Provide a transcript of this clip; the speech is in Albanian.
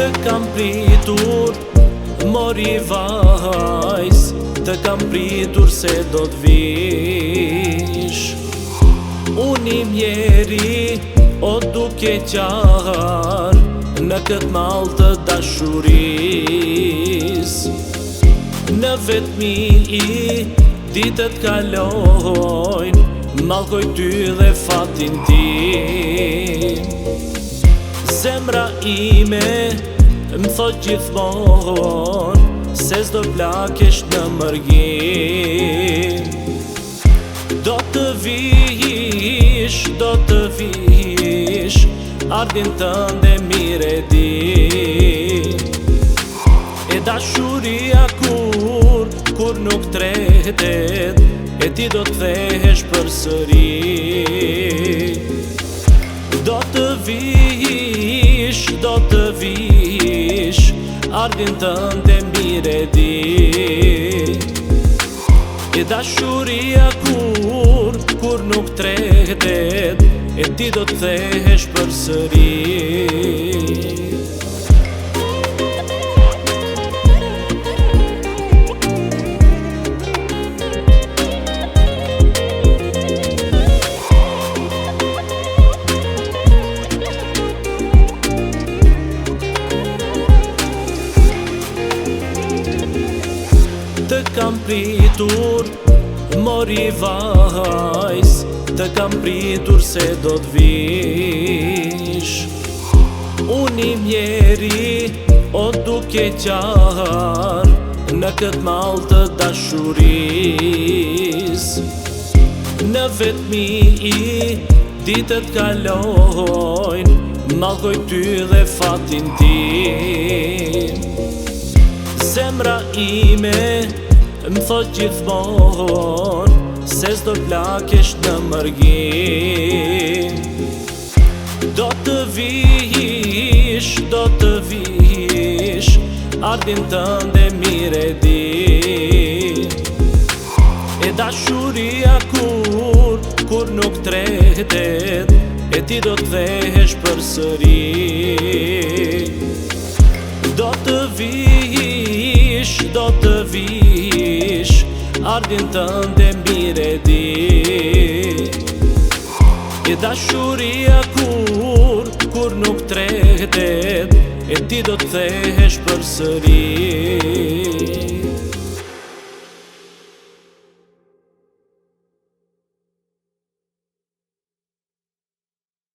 Të kam pritur, mori vajzë Të kam pritur se do të vish Unë i mjeri, o duke qarë Në këtë mall të dashurisë Në vetmi ditët kalojnë Mallkoj ty dhe fatin tim Zemra ime më thot gjithmonë Se s'do plakesh në mërgim Do të vish, do të vish Ardhjen tënde mirë e di E dashuria kur, kur nuk tretet E ti do të kthehesh përsëri Do të vish, do të vish Ardhjen tënde mirë e di E dashuria kur, kur nuk tretet E ti do të kthehesh përsëri Të kam pritur, mori vajzë Të kam pritur se do të vish Unë i mjeri, o duke qarë Në këtë mall të dashurisë Në vetmi ditët kalojnë Mallkoj ty dhe fatin tim Zemra ime më thot gjithmonë Se s'do plakesh në mërgim Do të vish, do të vish Ardhjen tënde mirë e di E dashuria kur, kur nuk tretet E ti do të kthehesh përsëri Do të vish, do të vish Ardhjen tënde mirë e di E dashuria kur, kur nuk tretet E ti do të kthehesh përsëri.